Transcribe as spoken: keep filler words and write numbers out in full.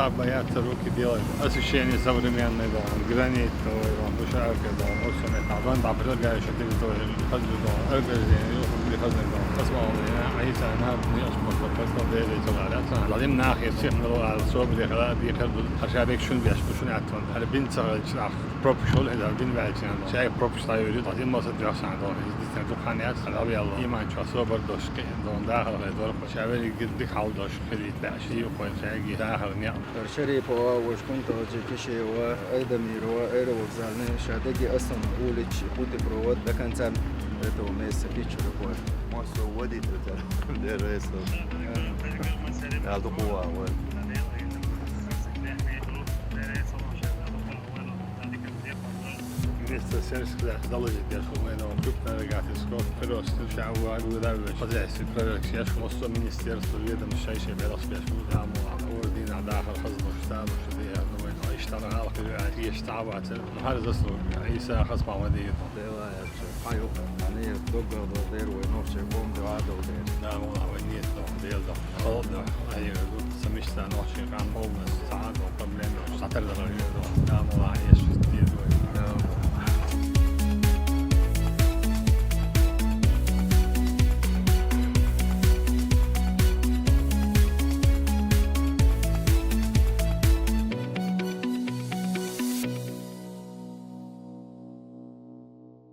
Боятся руки делать. Освещение современное, да, гранитовое, да, душарка, да, вот всё это. А вон там предлагаю, что ты тоже хожу, да, ограждение, ну, не хожу, да, посмотрим, а если она не сможет, то это делает, да, да, да. Ладим нахер, всем, ну, а особенно, когда дихер, а шабек шун беш, шун атон. А бин цара чрах, пропушол, это бин вальчина, да. Шай пропуш, да, юрит, ладим, может, драхсан, да, здесь не духанец, а, да, я, иман, что особо дошки, да, да, да, да, шабек гид дихал дош, перед беш, и уходит, шай гид, да, да. Шарипова, Вошкунтова, Джекишева, Айдамирова, аэровокзальный, Шадеги, Асан, улич, путепровод до конца этого месяца Пичура. Массо водитель, да, ДРС. Да, да, да. Министр сельского хозяйства доложить, я шумайно, крупно рогатый скот, просто шагу, а, выдавливать. Хозяйство, проверка, я шумосто министерство, ведомство, шайше, белос, я шуму, да, мула, ордина, да, хозно, штаб, что я, ну, иштана, хал, я штаб, а, ну, хар заслуга, Иса, хас, мама, дед. Дела, я чё, паю, они долго, долго, ночью, помню, а, долго. Да, мула, нет, но, дел, да. Холодно, а, я, вот, самишта, ночью, там, полностью, сад, проблема, сатар, да, да, мула.